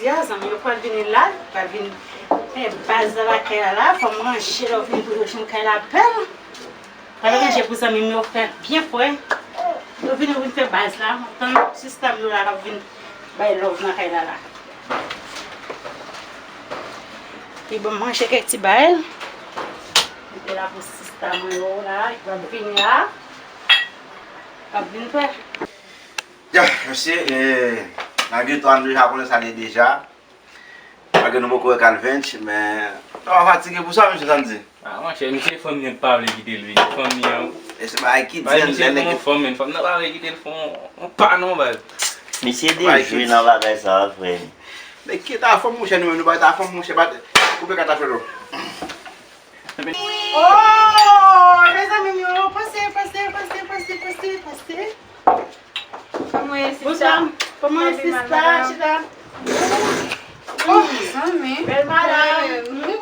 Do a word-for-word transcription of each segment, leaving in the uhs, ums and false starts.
Ya, zanmi yo pral vini la, pral vin fè baz nan lakay la la, fò m ranje lè w vini pou yo jwenn kay la bèl. Pral ranje pou zanmi m yo fè byen fre. Yo vini, yo vin fè baz la, m ap tann sista m yo la k ap vin bay love nan kay la la. Li ban m manje kèk ti bagay. Mete la pou sista mwen yo la, ki pral vini la. K ap vin fè. Ya, mesye, e, nan geto a nou deja konnen sa l ye deja. Malgre nou poko wè Calvench, men nou pa fatige pou sa, mesye Sandy. Ah, monchè, misye fanm li an pa vle kite l vini. Fanm li an. E se bagay ki di an, nèg. Fanm li, fanm nan pa vle kite l fè yon pa non, baz. Misye dejwe nan bagay sa a, frè. Men ki ta fanm, monchè, nou menm, nou pa ta fanm, monchè, bat, koupe katafyòl ou. Oh, mezanmi yo, pase, pase, pase. Kòman ye, sista? Bonjou, kòman ye, sista? Chita. Oh, zanmi. Bèl madanm.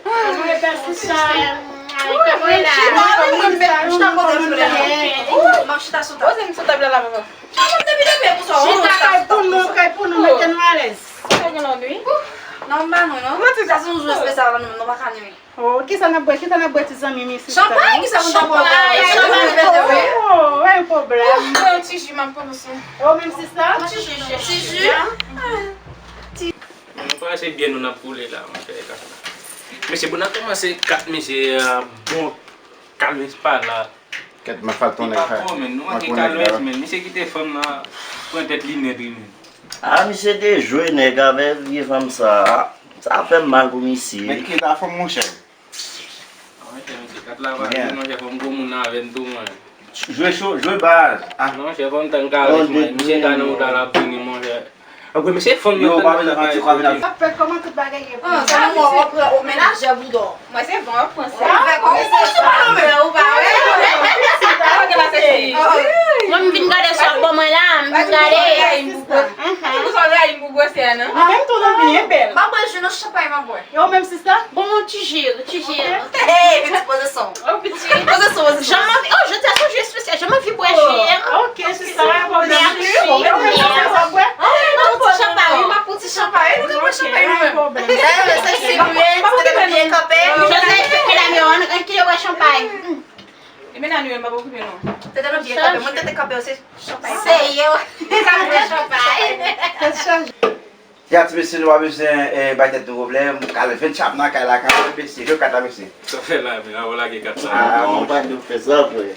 Kòman ye, bèl sista? Kòman ye la? Chita kote m vle. M ap chita sou tab. Poze m sou tab la, la, papa. Chita kay pou nou, kay pou nou, mete nou alèz. Sa gen lòd, wi. Non, m pa nou, non. Sa se yon jou espesyal la, nou, nou pa ka nwi. Oh, kisa n ap bwè? Kisa n ap bwè, ti zanmi m, sista? Chanpay, kisa moun ta bwè? Chanpay, chanpay. Oh, pa gen pwoblèm. Oh, pa gen pwoblèm. Oh, yon ti ji, m ap pran pou sa. Oh, menm sista? Ti ji, chèf. Ti ji? Mwen kwè se byen nou n ap koule la, monchè, e ka fè la. Mesye, bon, n ap kòmanse kat mesye, euh, bon, Calvench pa la. Kèt, m ap fè l tonnen. Li pa fò, menn. Nou manke Calvench, menn. Misye kite fanm nan pran tèt li nèt, wi, menn. Ah, misye dejwe nèg avè vye fanm sa a. Sa fè m mal pou misye. Men ki ta fanm, monchè? Ah, monchè, mesye, kat la pa vle, monchè, fò m gwo moun nan avè n tou, mwen. Jwe cho, jwe baz. Ah. Non, monchè, fò m tann Calvench, mwen. Misye ta nan wout la, l ap vini, monchè. Anpil mesye fanm nan tann nan bay kote. Sa fè kòman tout bagay ye pou ou? Ah, sa mwen wè w pran o menajè boudon. Mwen se van w pran sè. Ou pa nan men ou pa wè. Mwen m vin gade sa w ban mwen la, m vin gade. Pou sa w rayi m pou gwosè a, non? Li menm tou nan byen bèl. M ap bwè ji non, chanpay m ap bwè. E ou menm sista? Bon, ti jere, ti jere. Hey, piti poze son. Oh, piti. Poze son, poze son. Jan m anvi, oh, jodi a se yon jou espesyal. Jan m anvi bwè ji. Ok, sista, pa gen pwoblèm. Mèsi. Ou menm, ou menm, ou bwè? Oh, m ap pran ti chanpay, wi, m ap pran ti chanpay. Nou te bwè chanpay, nou menm. Dayè, se si nou ye, se te nou byen kanpe. Joseph, medam yo, ann, ann kite bwè chanpay. E medam yo, m ap okipe nou. Se te nou byen kanpe. Moun te te kanpe, se chanpay. Se yo. Sa m bwè chanpay. Tèt chaje. Ya, ti mesye, nou pa bezwen, eh, bay tèt nou pwoblèm. Calvench ap nan kay la kanmenm, mesye. Jwe kat la, mesye. Sa fè la, men, avan lage kat sa. Ah, non, pa di w fè sa, frè.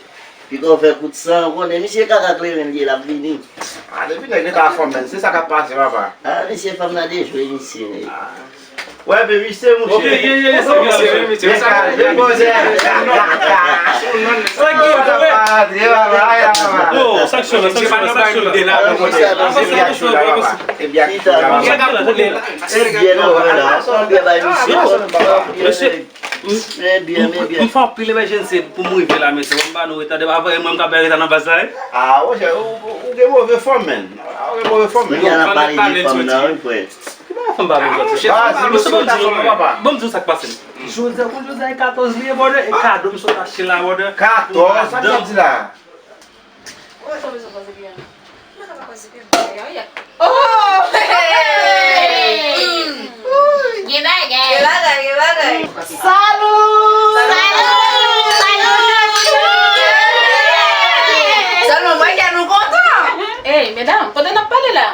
Piga w fè kout san, ou konnen, misye kaka klerenn li ye, l ap vini. Ah, depi nèg yo ta fanm, men, se sa k ap pase, papa. Ah, mesye, fanm nan dejwe misye. Ah. Wè, men, misye, mouche. Ok, ye, ye, ye, se byen, se byen, mesye. Sa k ap pase, papa? Oh, sanksyon la, sanksyon la, sanksyon la. Ebyen, nou wè la. Ebyen, bay misye. Mesye, m fè anpil emejensi pou m rive la, mesye. Mwen m ba nou reta, depi avan mwen m ka bay reta nan baz la, wi. Ah, monchè, ou, ou, ou gen move fanm, menn. Ah, ou gen move fanm, menn. Kounye a n ap pale de fanm nan, wi, frè. Ki bagay fanm pa bezwen. Bon, m di w sa k pase. Jodi a, konn jodi a e katòz li ye, brother, e kado m sot achte la, brother. Katòz, sa k ap di la? Oh! Hey! Gen bagay. Gen bagay, gen bagay. Salut! Salut! Salut! Sèlman mwen gen nou kontan. Hey, medam, kote n ap pale la?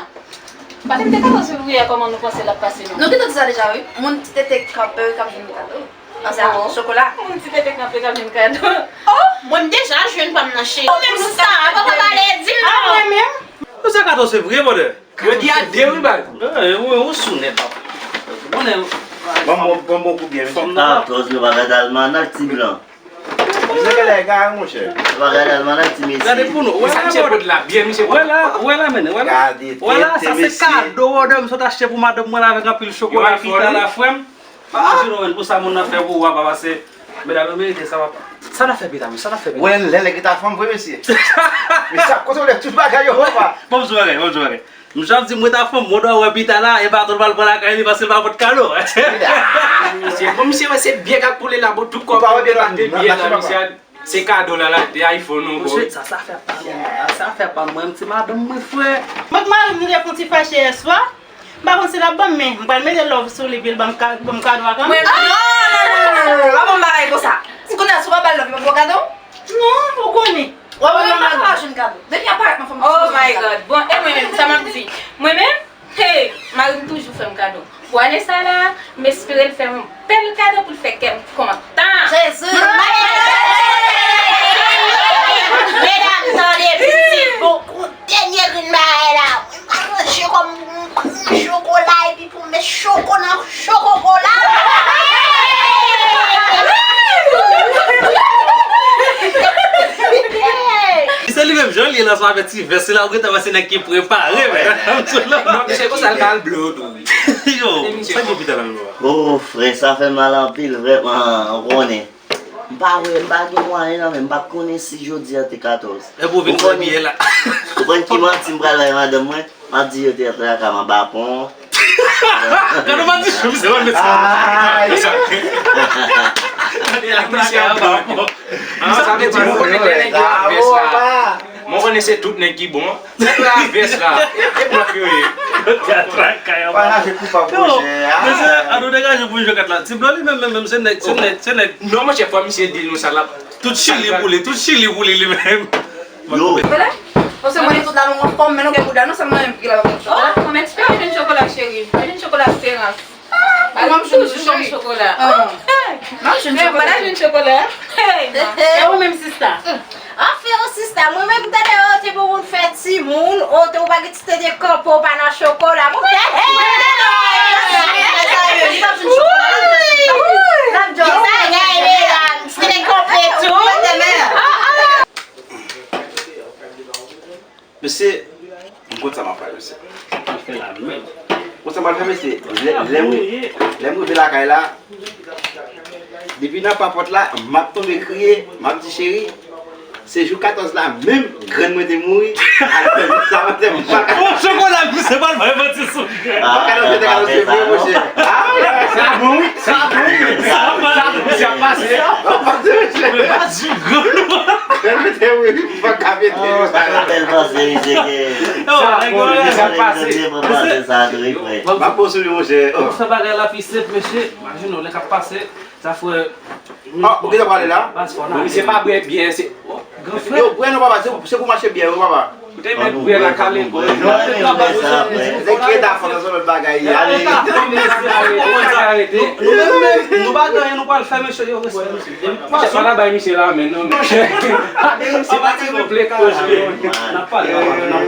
Pale m de katòz fevriye a, kòman nou panse l ap pase non? Nou gentan di sa deja, wi. Moun ti tete kanpe k ap jwenn kado. Ansanm, chokola. Moun ti tete kanpe k ap jwenn kado. Oh, mwen m deja jwenn pa m nan cheri. Ou menm sa, pa pale, di m non. Ah, mwen menm? Nou se katòz fevriye, brother. Yo di a de, wi, baz. Eh, ou, ou sou nèt, papa. Ou konnen. Bon, bon, bon, bon, kou byen, mesye. Katòz, nou pa gade almanak, ti blan. Misye genlè egare, monchè. Ou pa gade almanak, ti mesye. Gade pou nou. Wè la, misye pot la byen, misye pot. Wè la, wè la, men, wè la. Wè la, sa se kado, brother, m sot achte pou madanm mwen la avèk anpil chokola pita la, frè m. Imajine w, men, pou sa moun nan fè pou ou a, papa, se, medam yo merite sa, papa. Sa n ap fè pita, men, sa n ap fè pita. Wè, lè nèg yo ta fanm vre, mesye. Mesye ap kontwole tout bagay yo, papa. Bon, m di w bagay, bon, m di w bagay. Misye ap di m mwen ta fanm, mwen dwe wè pita la, e baton l pral pran lakay li, paske l pa pot kado. Misye, bon, misye, wè, se byen k ap koule la, bon, tout kò byen la, de byen la, misye, se kado la, la, de iPhone, non, bon. Sa, sa fè pa mwen, sa fè pa mwen, m ti madanm mwen, frè. Mwen k madanm nou te fon ti fache yèswa. M pa konn si l ap ban m, men m pral mete love sou li pou l ban m ka- ban m kado a kanmenm. Mwen, non, non, non, non, non, non, pa ban m bagay konsa. Si kounye a, si w pa ba l love, li p ap ba w kado? Non, ou konnen. W ap ban m kado. Mwen pa ka jwenn kado. Depi apartman fanm. Oh my God. Bon, e mwen menm, sa m ap di? Mwen menm, hey, mari m toujou fè m kado. Pou ane sa la, m espere l fè m yon bèl kado pou l fè kè m kontan. Jezi! Medam, tande pitit, bon, kou dènye grenn bagay la. Mwen pa manje kòm, mwen pa manje chokola, epi pou m met choko nan chokokola. Se li menm jan l ye nan sa avèk ti vès la, ou gentan wè se nèg ki prepare, men. Non, se konsa l ka al blow tou, wi. Yo, sa gen pita nan nou a? Oh, frè, sa fè mal anpil, vrèman, ou konnen. M pa wè, m pa gen mwayen nan men m, m pa t konnen si jodi a te katòz. Epi w vin fè biyè la. Ou konn ki manti m pral bay madanm mwen? M ap di yo te antre lakay m anba pon. Gade w pa di chou, se yon mesaj. Ay. Misye ap pran. Ah, sa vle di, mwen konnen lè nèg yo ap vès la. Mwen konnen se tout nèg ki bon. Nèg la ap vès la. E, e blan yo ye. Yo te atrakay anba. Pa lage koupab, monchè. Mesye, an nou degaje pou jwe kat la. Ti blan li menm, menm, menm, se nèg, se nèg, se nèg. Non, monchè, fò misye di nou sa l ap. Tout chili pou li, tout chili pou li, li menm. Yo. Paske mwen tout la nou anfòm, men nou gen bouda nou, sa mwen menm ki la. Oh, mwen espere jwenn chokola cheri. Mwen jwenn chokola Terans. Mwen jwenn chokola. Mwen jwenn chokola. Hey, e ou menm sista? Anfen, o sista, mwen menm tande yo te pou moun fè timoun, o te ou pa gen ti tande kanpe ou pa nan chokola. Mwen fè, hey! Ti tande kanpe tou. Mesye, m konn sa m ap fè, mesye. Ou fè la menm. Konn sa m ap fè, mesye. Lè, lè m, lè m rive lakay la, depi nan papòt la, m ap tonbe kriye, m ap di, cheri, se jou katòz la menm, grann mwen te mouri. Alò, sa mwen te m pa ka. Bon, chokola, misye pa l bay manti sou. Ah, kado se te kado se vre, monchè. Ah, sa bon, wi. Sa bon, wi. Sa bon, sa bon, sa pase. Sa pase, monchè. Men pa di grann ou. Bèl mete wi, m pa ka mete wi. Sa bèl panse, misye gen. Yo, sa bon, wi, sa pase. Misye pran panse sa tou, wi, frè. M ap bon sou li, monchè. Sa bagay la pi senp, mesye. Imajine w, lè k ap pase, sa frè. Oh, ou gentan pale la? Baz fò la. Bon, misye pa bwè byen, se. Gran frè. Yo, bwè non, papa, se, se pou mache byen, wi, papa. Ou te met bwè la kale. Nèg ki ta fò nan se lòt bagay, ale. Nou menm, nou pa gen anyen nou pral fè, mesye, yo, respè, mesye. Depi pwason pa bay misye la, men non, mesye. Misye pa ti reple koze. N ap pale, n ap pale, n ap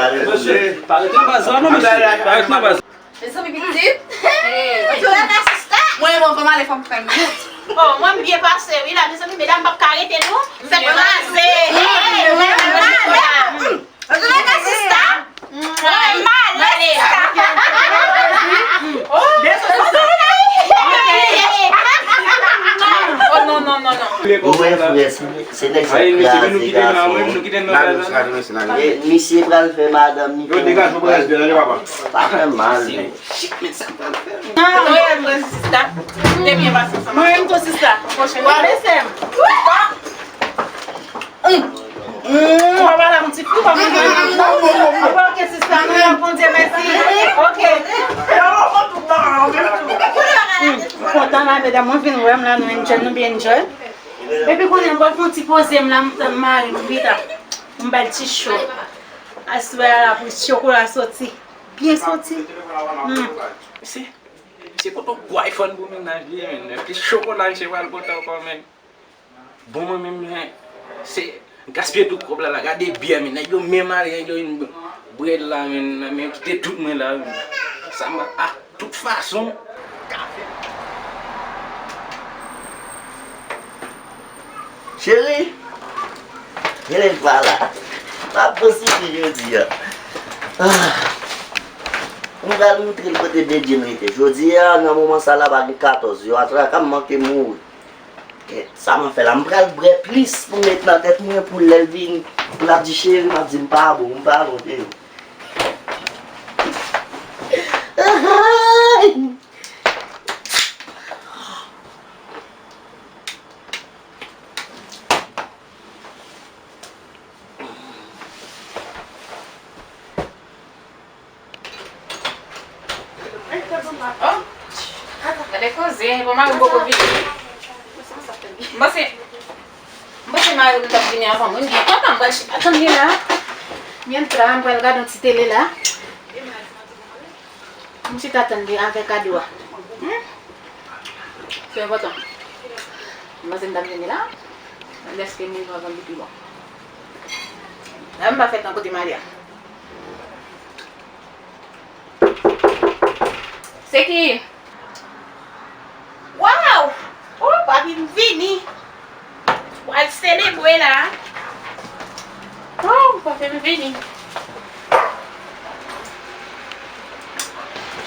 pale. Mesye, pa rete nan baz la, non, mesye. Pa rete nan baz la. Mezanmi pitit. Hey. Antoulèka sista. Mwen menm anvan m ale fò m fè m gout. Oh, mwen m byen pase wi la, mezanmi, medam p ap ka rete non. Fèt kraze. Hey, mwen menm madam. Antoulèka sista. Mwen m ale. Oh, oh non, non, non, non. Ou wè frè, se nèg sa kraze gason. E misye pral fè madanm li. Yo degaje w pou respè nan papa. Pa fè mal, men. Shit, men sa m pral fè, men. Ah, mwen menm tou sista. M te byen pase ansanm. Mwen menm tou sista. Pwochen. Wa mesye m. Ou pa pale ak yon ti fi, ou pa pale ak yon ti fi. Ok, sista, nou la, Bondye mèsi. Ok. M kontan la, medam, mwen vin wè m la, nou enjoy, nou byen enjoy. Epi kounye a, m pral fè yon ti poze m la, m tann mari m pita. M ba l ti cho. Aswè a la pou chokola soti. Byen soti. Hmm. Se, se kote w bway fòn pou mennaj li, men. Epi chokola, misye pral kontan ankò, men. Bon, mwen menm, men, se gaspiye tout kòb la, la. Gade byè, men. Nèg yo menm ale, nèg yo vin bwè la, men. Men kite tout mwen la, men. Sa mwen, ah, tout fason. Cheri, rele l pa la. M ap pran sifi jodi a. Ah. M pral moutre l kote Bedjine rete. Jodi a, nan moman sa la, pa gen katòz. Yo atraka m manke mouri. Kèt, sa m ap fè la? M pral bwè plis pou m met nan tèt mwen pou lè l vini, pou l ap di, cheri, m ap di, m pa bon, m pa bon, cheri. Oh, gade koze, bon, mari m poko vini. M panse, m panse mari m t ap vini anvan mwen. M byen kontan, m pral chita tann li la. M entra, m pral gade yon ti tele la. M chita tann li avèk kado a. Hmm? Se enpòtan. M panse m t ap vini la. Lèske m rive anvan li pi bon. La m pa fè tan kote Maria. Se ki? Waw! Oh, papi m vini. W al selebre la. Oh, papi m vini.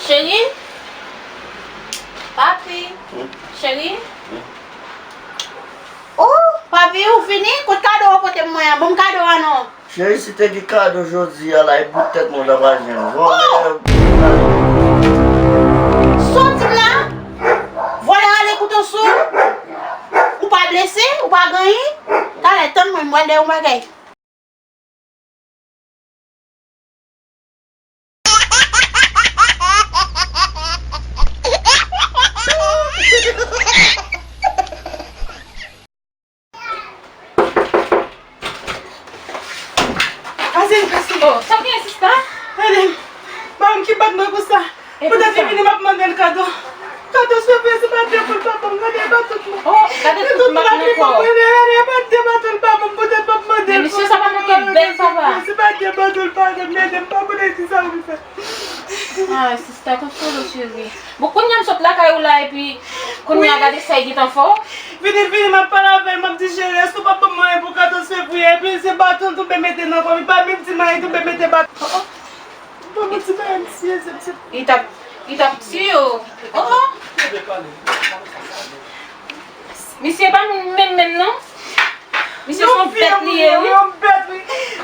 Cheri? Papi? Hmm? Cheri? Hmm? Oh, papi, ou vini? Kot kado w pote mwen an? Ban m kado a non. Cheri, si te gen kado jodi a la, e bout tèt mwen w ta pral jwenn. Vòlè. Soti la! Vòlè ale kouto sou! Ou pa blese, ou pa gen anyen. Talè, tann mwen, m pral dèyè yon bagay. Pase, pase. Oh, sa gen, sista? Gade, pa m ki bat mwen konsa. Poutèt li vini, m ap mande l kado. Kado, silvouplè, se pa de pou l pa ban m, gade, e pa tout mwen. Oh, gade tout mak nan kò. Gade, e pa de baton l pa ban m, poutèt m ap mande l. Men misye, sa pa manke bèt, sa va. Se pa de baton l pa ban m, men m pa konnen kisa pou m fè. Ay, sista, kontwole w, cheri. Bon, kounye a m sot lakay ou la, epi kounye a gade sa y gentan fè w. Vini, vini, m ap pale avè l, m ap di, cheri, èske w p ap ban m mwayen pou katòz fevriye? Epi se baton l tonbe mete nan kò m, li pa menm di m anyen, tonbe mete baton. Oh, oh. Ban m ti bagay, misye, se, se. Li t ap, li t ap tiye w. Oh, oh. Misye pa moun menm menm, non. Misye se yon bèt li ye, wi. Yon bèt, wi.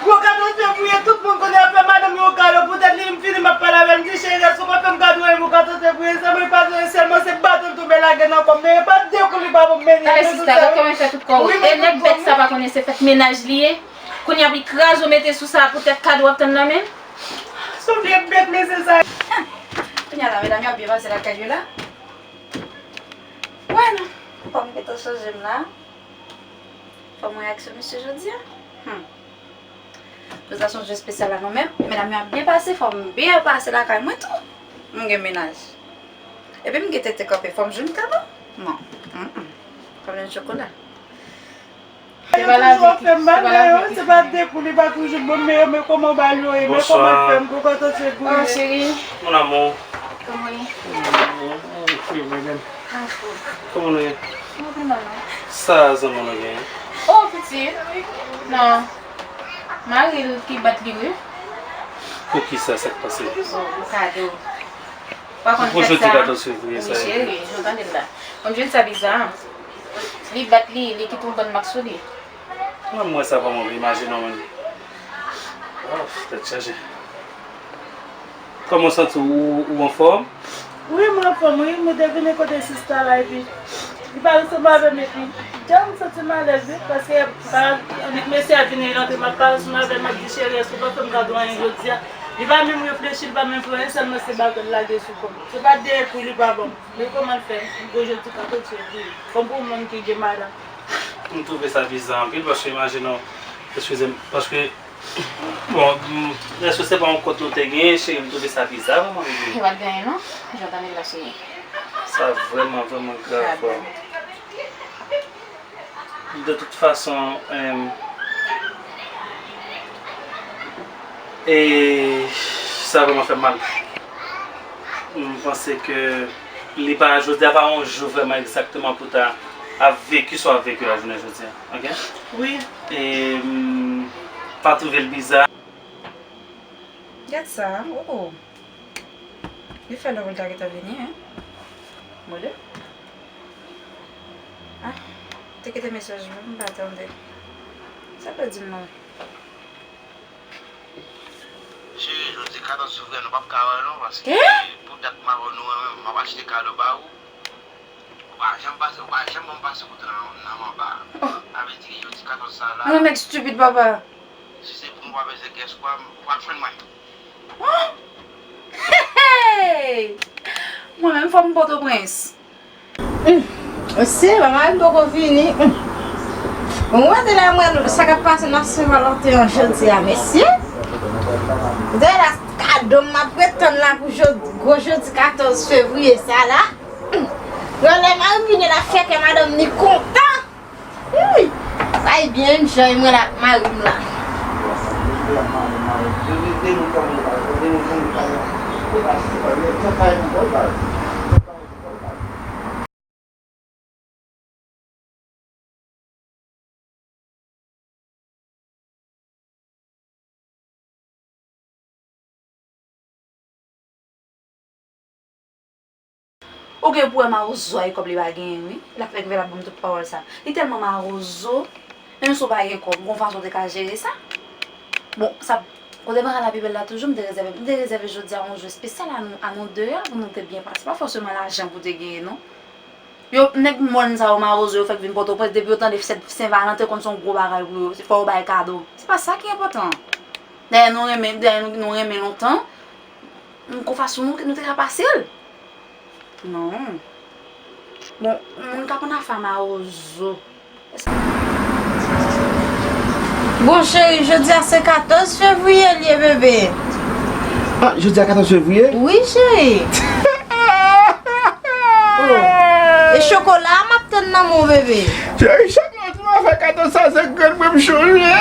Gwo katòz fevriye, tout moun konnen ap fè madanm yo kado. Poutèt li, m vini, m ap pale avè l. M di, cheri, èske w pa fè m kado anyen pou katòz fevriye? Sèlman, li pa jwenn, sèlman se baton l tonbe lage nan kò m. Men e pa de kou li pa ban m, men tande, sista, gad kòman l fè tout kò w. E nèg bèt sa pa konnen se fèt mennaj li ye? Kounye a pou l kraze w mete sou sa poutèt kado w ap tann nan men l? Se yon vye bèt, mesye sa. Kounye a la, medam yo ap byen pase lakay yo la. Wè non. Fò m gentan chanje m la. Fò m wè aksyon misye jodi a. Hmm. Jodi a se yon jou espesyal la non, men medam yo ap byen pase, fò m byen pase lakay mwen tou. M gen mennaj. Epi m gen tete kanpe, fò m jwenn kado. Non. Mm, mm. Fò m jwenn chokola. Se pa lavi, se pa lavi. Se pa de kou li pa toujou bon, men, men kòman bal yo ye, men kòman l fè m kou kontan se pou li. Oh, cheri. Mon amour. Kòman w ye? Kòman nou ye? Mwen pi mal non. Sa zanmi nou genyen? Oh, pitit. Non. Mari l ki bat li, wi. Poukisa, sa k pase? Oh, pou kado. Pa konn fèt sa. Pou jodi katòz fevriye sa. Wi, cheri, jan w tande l la. Konn jwenn sa biza. Li bat li, li kite yon bann mak sou li. Mwen, m wè sa pa move, imajine w menm. Oh, tèt chaje. Kòman w santi w? Ou, ou anfòm? Wi, mwen anfòm, wi. Mwen te vini kote sista la, epi li pa ansanm avè m, epi dja m santi m alèz, wi, paske pa, mesye a vini, li rantre, m ap pale ansanm avè l, m ap di, cheri, èske w pa fè m kado anyen jodi a? Li pa menm reflechi, li pa menm fè anyen, sèlman se baton l lage sou kò m. Se pa de kou li pa ban m. Men kòman l fè? M gon jodi katòz fevriye. Kòm pou moun ki gen madanm. M twouve sa biza anpil, paske imajine w, eskize m, paske, bon, m, èske se pa yon kont nou te genyen, cheri, m twouve sa biza vrèman, bebe. Yo pa t genyen non, jan w tande l la, cheri. Sa vrèman, vrèman grav, frè. De tout fason, em, e sa vrèman fè m mal. M panse ke li pa, jodi a pa yon jou vrèman egzakteman pou ta ap veki sa w ap veki la jounen jodi a, oke? Wi. E m pa twouve l biza. Gad sa, oh. Li fè lè pou l ta gentan vini, en. Mwen de. Ah, te kite mesaj mwen, m pa tande. Sa l vle di m non? Cheri, jodi katòz fevriye, nou p ap ka wè non, paske pou dat m avè w nou renmen, m ap achte kado ba ou. Ou pa janm pase, ou pa janm ban m pase kote nan, nan manba. Sa vle di ke jodi katòz sa la. Mwen nèg stupid, papa. Si se pou m, ou pa bezwen kè sou pa m, ou p ap jwenn mwen. Oh! Hey! Mwen menm fò m Pòtoprens. Mesye, mama m poko vini. Bon, mwen te la, mwen, sa k ap pase nan Sen Valanten an jodi a, mesye. Dayè la, kado m ap ret tann la pou jodi, gwo jodi katòz fevriye sa la. Lè mari m vini la, fè kè madanm ni kontan. Wi, sa e byen enjoy mwen la ak mari m la. Ou gen pou wè mawozo a e kòb li pa genyen wi. L ap fè vè l ap ban m tout pawòl sa. Li tèlman mawozo. Menm si w pa gen kòb, gon fason w te ka jere sa. Bon, sa, kote bagay la pi bèl la toujou, m te rezève, m te rezève jodi a yon jou espesyal a nou, a nou de a, pou nou te byen pase. Pa fòseman lajan pou te genyen, non. Yo, nèg mòn sa yo mawozo, yo fèk vin Pòtoprens, depi yo tande fèt Sen Valanten, konn se yon gwo bagay pou yo. Se fò yo bay kado. Se pa sa ki enpòtan. Dayè nou renmen, dayè nou, nou renmen lontan. M gon fason nou, nou te ka pase l. Non. Bon, moun k ap ann afè a mawozo. Bon, cheri, jodi a se katòz fevriye l ye, bebe. Ah, jodi a katòz fevriye? Wi, cheri. Oh. E chokola a m ap tann nan men w, bebe. Cheri, chak lè w di m afè katòz sa, se grenn mwen m chonje.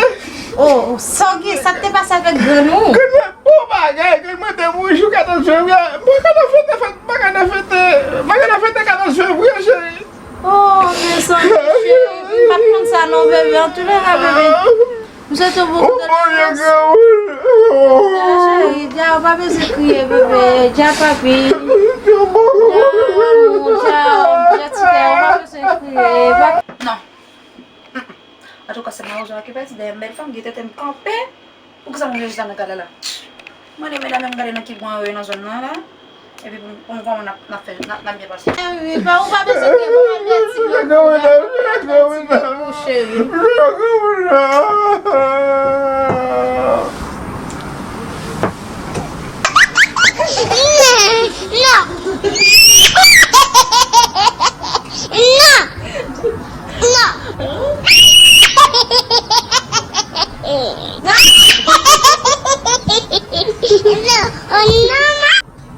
Oh, sa w gen, sa k te pase avèk grann ou? Grann mwen, bon bagay, grann mwen te mouri jou katòz fevriye. M pa ka nan fete, fete, m pa ka nan fete, m pa ka nan fete katòz fevriye, cheri. Oh, mezanmi, cheri, m pa t konn sa non, bebe. Antoulèka, bebe, m swete w bokou de lachans. Cheri, dja, ou pa bezwen kriye, bebe. Dja, papi. Dja, lanmou, dja, dja, ti kè, ou pa bezwen kriye. Non. Antouka, se mawozo a ki pèdi dèyè m, bèl fanm, gen tenten kanpe. Poukisa moun rejte sa nan gade la? Mande medam yo m gade nan ki bwen yo ye nan zòn nan la. Epi pou, pou m konnen n ap, n ap fè, n ap, n ap byen pase. Eh wi, pa, ou pa bezwen gen pou m avèti yo. Ou pa bezwen gen pou m avèti yo, cheri. Non! Non! Non! Non! Non!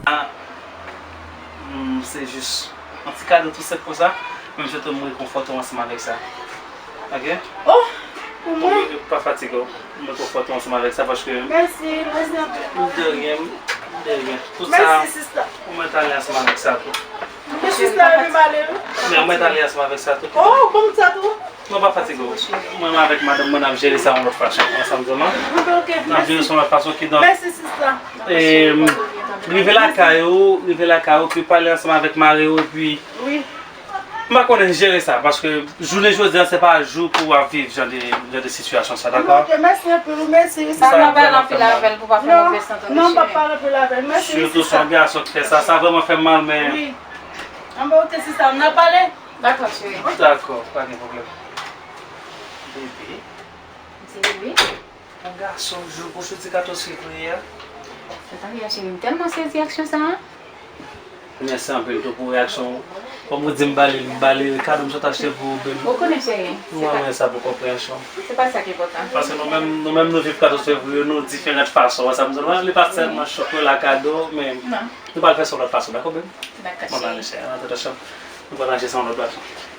Ah, hmm, se jis yon ti kado tou senp konsa, men m swete w rekonfòte w ansanm avèk sa. Ok? Oh, pou mwen? Ou pa fatige w. M rekonfòte w ansanm avèk sa paske... Mèsi, mèsi anpil. De ryen, de ryen. Tout sa, mèsi, sista. Ou mèt ale ansanm avèk sa tou. Mèsi, sista, epi m ale, wi. Men ou mèt ale ansanm avèk sa tou. Oh, kòm sa tou? Non, pa fatige w. Mwen menm avèk madanm mwen, n ap jere sa yon lòt fason. Ansanm, non? Ok, ok, mèsi. N ap jere sa yon lòt fason, kidonk... Mèsi, sista. E, rive lakay ou, rive lakay ou, epi pale ansanm avèk mari w, epi... Wi. M pa konnen jere sa, paske jounen jodi a, se pa jou pou w ap viv jan de, jan de sitiyasyon sa, dakò? Ok, mèsi anpil, mèsi. Sa pa pale anpil avè l pou pa fè move sant, non, cheri. Non, m p ap pale anpil avè l. Mèsi, sista. Sitou se yon gason ki fè sa, sa vrèman fè m mal, men... Wi. Anben, ok, sista, n ap pale. Dakò, cheri. Dakò, pa gen pwoblèm. Bebe. Di wi. Yon gason jou pou soti katòz fevriye a. Sa ta rive cheri, m tèlman sezi aksyon sa a. Mèsi anpil tou pou reyaksyon ou. Kòm ou di m ba li, m ba li kado m sot achte pou ou, bebe. Ou konnen cheri. Mwen renmen sa pou konpreyansyon. Se pa sa ki enpòtan. Paske nou menm, nou menm nou viv katòz fevriye nou diferan fason. Sa m di nou, li pa sèlman chokola kado, men nou pral fè sa yon lòt fason, dakò, bebe? Dakò, cheri. Bon, n ale, cheri, n antre nan chanm. Nou pral achte sa yon lòt fason.